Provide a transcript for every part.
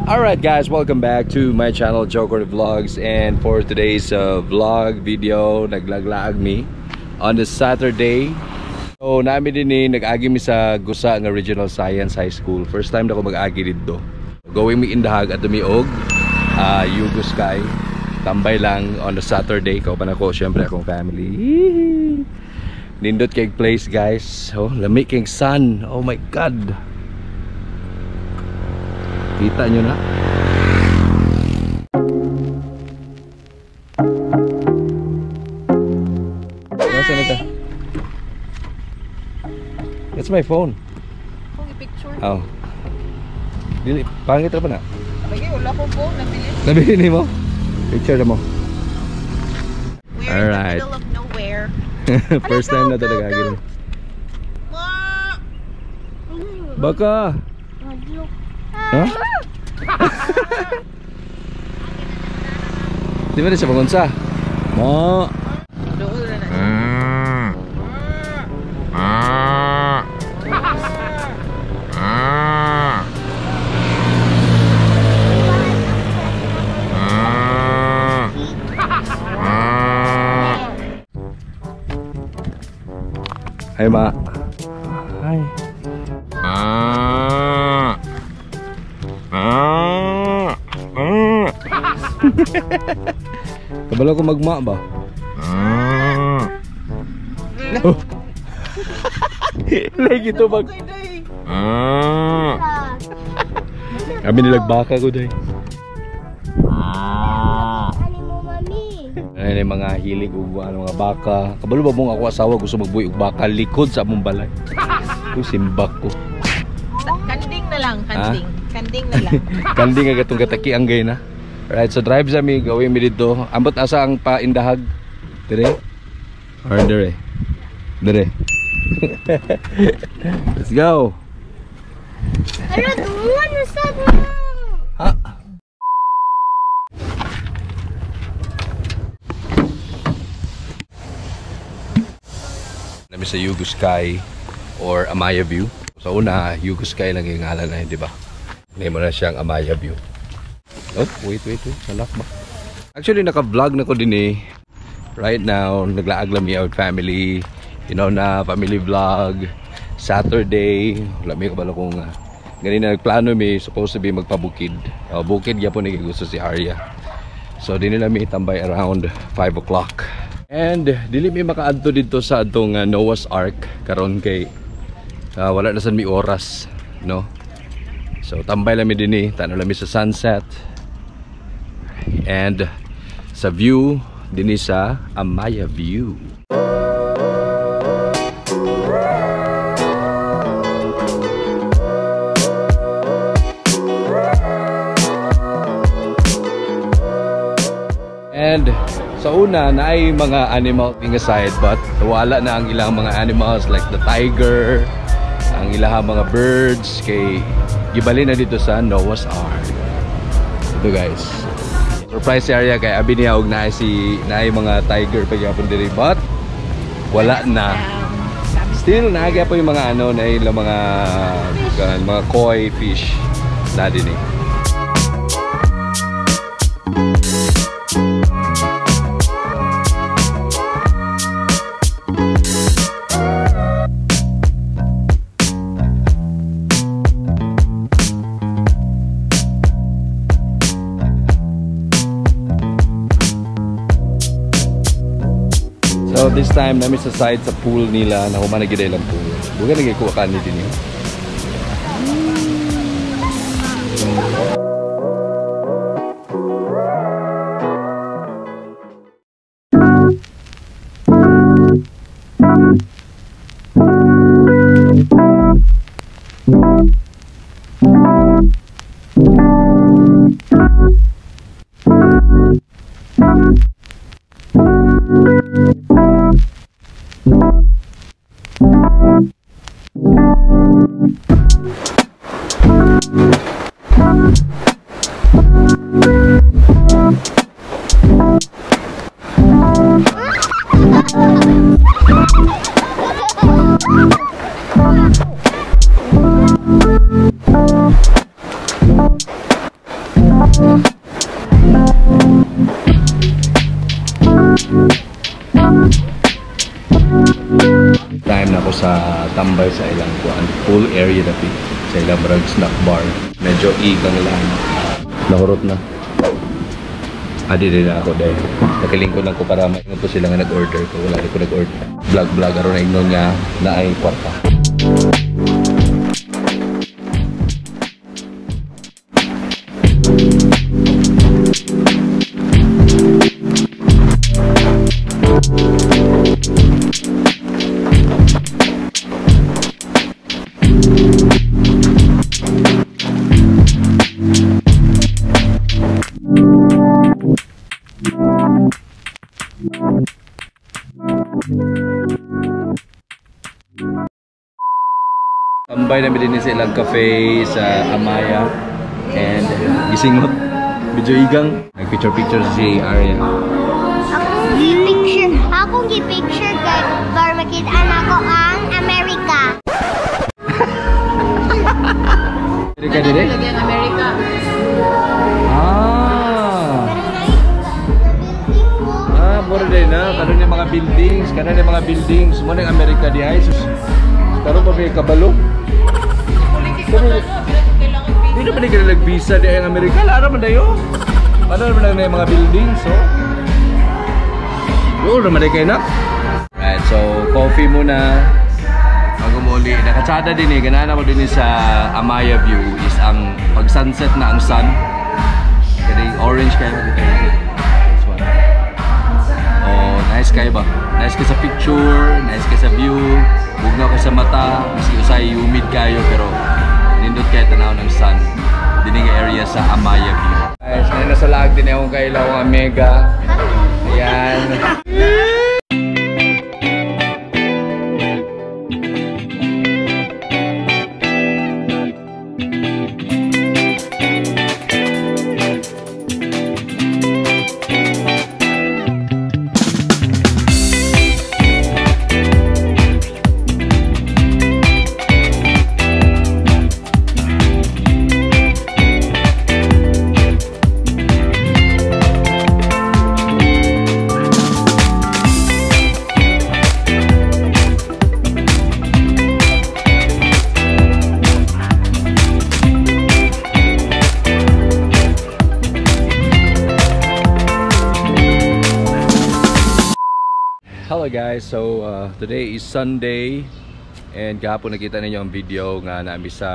Alright guys, welcome back to my channel, Joker Vlogs, and for today's vlog video, naglaglaag mi on the Saturday. So nami din ni nag-agi mi sa Gusa nga Regional Science High School. First time na ko mag-agi didto. Going mi indahag at tumiog Yugo Sky. Tambay lang on the Saturday. Kauban ako, syempre akong family. Nindot kay place guys. Oh, lami kay sun. Oh my God. Kita nyo na. Nasaan ito? That's my phone. Kung i-picture. Oh. Dili, pangit ra ba na? Lagi, wala ko phone. Nabili. Nabili ni mo? Picture na mo. We're Alright. in the middle of nowhere. First time na talaga. Go, go. Gini. Ma! Baka. Ha? Di ba na siya magunsa? Mo. Doon na na. Hi ma. Hi. Kabalo ko magma ba? Oh. Lagi to bag. Kami nilagbaka ko day. Ano mo, mami? Ano yung mga hilig ug ano mga baka. Kabalo ba mong ako asawa gusto magbuhi og baka likod sa among balay. Uy, simbak ko. Kanding na lang, kanding. Kanding na lang. Kanding nga gatong kataki ang gay na. Right, so drive sa mi gawin mi dito. Ambot asa ang paindahag? Dire? Or dire? Dire. Let's go. Ano, doon? Nasaan na? Ha? Nami sa Yugo Sky or Amaya View. Sa una, Yugo Sky lang yung ngalan na yun, di ba? Name mo na siyang Amaya View. Oh, wait, wait, wait. Nalak ba? Actually, naka-vlog na ko din eh. Right now, naglaag lang mi out family. You know na, family vlog. Saturday. Wala mi kabalo kung ganina nagplano mi, supposed to be magpabukid. Bukid gyapon ni gusto si Arya. So, din nila mi tambay around 5 o'clock. And dili mi makaadto didto sa atong Noah's Ark karon kay wala na sad mi oras, no? So tambay lang mi dinhi, tanaw lang mi sa sunset. And sa view dinhi sa Amaya View. And sa una na ay mga animal thing aside, but wala na ang ilang mga animals like the tiger, ang ilang mga birds kay gibali na dito sa Noah's Ark. Ito guys. Surprise area kay abi niya og naay si naay mga tiger pagyapon diri, but wala na. Still naa gyapon yung mga ano na ilang mga koi fish na din eh. So this time namin sa side sa pool nila na human na gid ilang pool. Bukan lagi kuha ni din yun. sa tambay sa ilang kuan, pool area dapit sa ilang murag snack bar. Medyo igang lang. Nahurot na. Adi din na ako dahil nakilingkod lang ko para maingon po sila nga nag-order ko. Wala rin ko nag-order. Vlog vlog aron na ingnon nga na ay kwarta. Tambay namin din sa ilang cafe sa Amaya and gisingot medyo igang nag-picture-picture si Arya. Akong gi-picture kay para makita nako ang Amerika. Amerika dire? Lagi ang Amerika. Ah. Ah, mura din na. Karon yung mga buildings, karon yung mga buildings. Mo ang Amerika di ay sus. Karon pa may kabalo. Di na ba ni nag-visa di ay ang Amerika? Lara man dayo. Ano naman lang na yung mga buildings, oh. Oo, naman na kayo na. Right, so coffee muna. Bago muli. Nakatsada din eh. Ganahan ako din eh sa Amaya View is ang pag sunset na ang sun. Kaya orange kayo makita yun. This one. Oh, nice kayo ba? Nice ka sa picture, nice ka sa view, bugnaw ka sa mata, maski usay humid kayo pero nindot kayo tanaw ng sun. Dini nga area sa Amaya View. Guys, ngayon nasa lag din akong kailaw ang Omega. Ayan. Hello guys, so today is Sunday and kahapon nakita ninyo ang video nga namin sa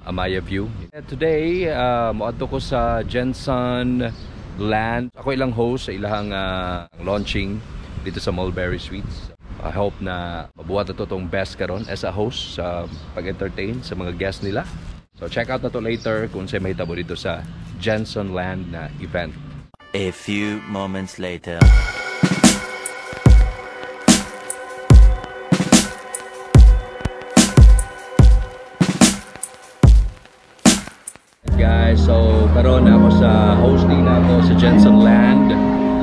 Amaya View. And today, moadto ko sa Jensen Land. Ako ilang host sa ilahang launching dito sa Mulberry Suites. I hope na mabuhat na to tong best karon as a host sa pag-entertain sa mga guests nila. So check out na to later kung sa mahitabo dito sa Jensen Land na event. A few moments later. Guys, so karon ako sa hosting na ako sa Jensen Land.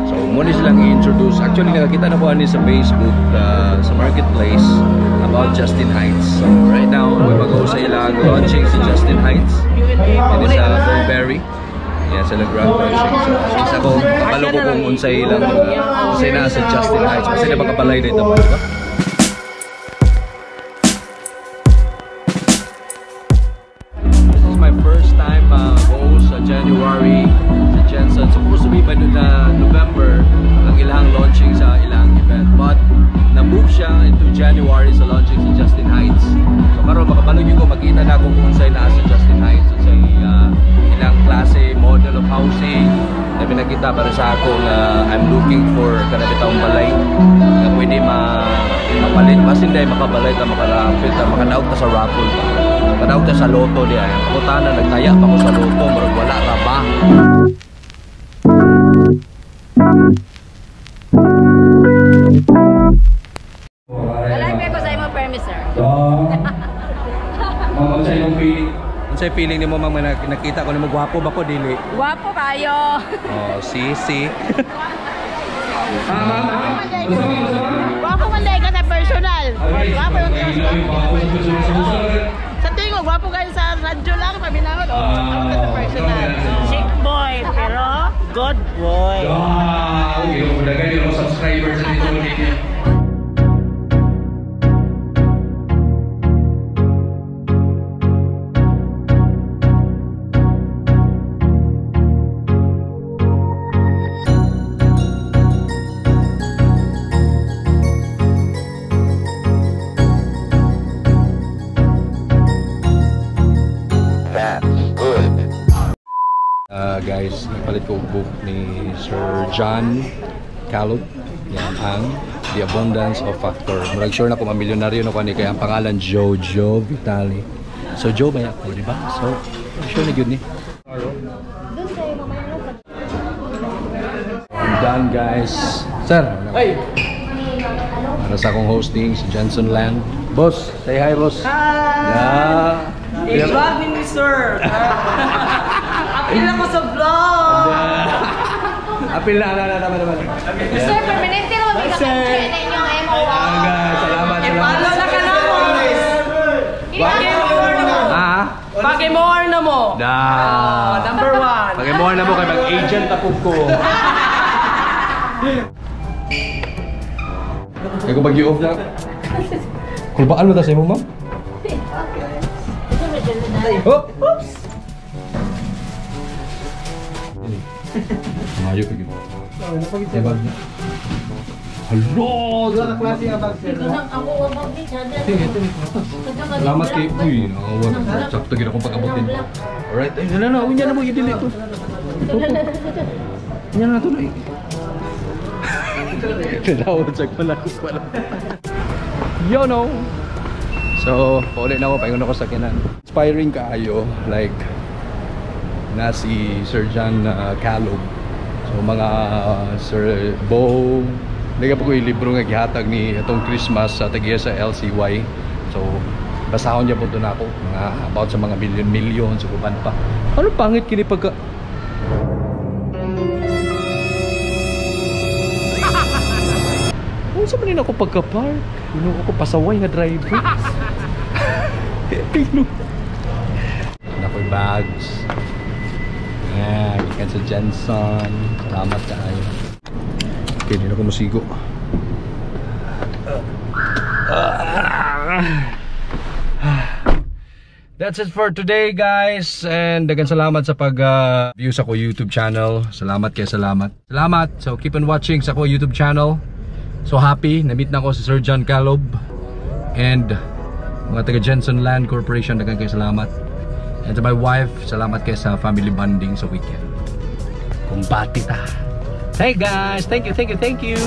So muna silang i-introduce. Actually nakakita na ko ani sa Facebook sa marketplace about Justin Heights. So right now we mag-go sa ilang launching sa Justin Heights. Dito sa Mulberry. Yan sila grand launching. So since ako kabalo ko kung unsay ilang unsay na sa Justin Heights kasi na makabalay dito ba, diba? This is my first time go sa January sa Jensen. Supposed to be by November ang ilang launching sa ilang event, but na-move siya into January sa launching sa Justin Heights. So karon makabalog ko makita na kung unsay naa sa Justin Heights, unsay ilang klase model of housing na pinakita para sa akong I'm looking for kana bitawng balay na pwede mapalit basin dai makabalay ta makalapit ta makadaog ta sa raffle ba. Kadaog ta sa loto di ay. Pangutana nagtaya pa ko sa loto murag wala ra ba. Walay pa ko sa imo permit, sir. Ma'am, unsay imong feeling? Unsay feeling nimo ma'am nakita ko nimo gwapo ba ko dili? Gwapo kayo. Oh, see, see. Gwapo man dai ka sa personal. Gwapo yung sa tingin ko, gwapo kayo sa radyo lang, paminahon. Oh, ako ka sa personal. Sick boy, pero good boy. Ah, okay. Daghan yung subscribers sa dito. Guys, nagpalit ko og book ni Sir John Calub. Yan ang The Abundance of Factor. Murag sure na ko mamilyonaryo na ko ani kay ang pangalan Jojo Vitali. So Joe ba ako, di ba? So sure na gyud ni. I'm done, guys. Sir. Hey. Para sa akong hosting si Jensen Land. Boss, say hi, boss. Hi! Yeah. I-vlog ni sir! Apil ako sa vlog! Apil na, na, na, na, na, na. Sir, permanente naman may Sir. kakakita na inyong MO. Ah, guys, salamat, I-follow salamat. na ka na mo! Pag-more na mo! Ah? Pag-more na mo! Da. Oh, number one! Pag-more na mo kay mag-agent ako ko. Kaya kung mag-off na. Kulbaan mo ta sa imo, ma'am? Oh! Oops! Mayo pa gid. Bag na. Hello! Sa klase ang bag, sir. Salamat kay Uy, nakawa. Sakto gid akong pag-abutin. Alright, ay na na, unya na mo i-delete ko. Unya na to na. Tanaw check pala ko pala. Yo no. So, paulit na ako, paingon ako sa kinan. Inspiring kaayo, like na si Sir John Calub. So mga Sir Bo, Naga pa ko yung libro nga gihatag ni atong Christmas sa tagiya sa LCY. So basahon niya po to na ako mga about sa mga million million sa uban pa. Ano pangit kini pagka Unsa man ako pagka-park? Ginoo ko, pasaway nga driver. Pino. Nakoy bags. Yeah, gikan sa Jensen. Salamat kaayo. Okay, di na ko musigo. That's it for today, guys. And daghang salamat sa pag view sa ko YouTube channel. Salamat kay salamat. Salamat. So keep on watching sa ko YouTube channel. So happy na-meet na ko si Sir John Calub and mga taga Jensen Land Corporation, daghang kay salamat. And to my wife, salamat kay sa family bonding sa weekend. Kumbati ta. Hey guys, thank you, thank you, thank you.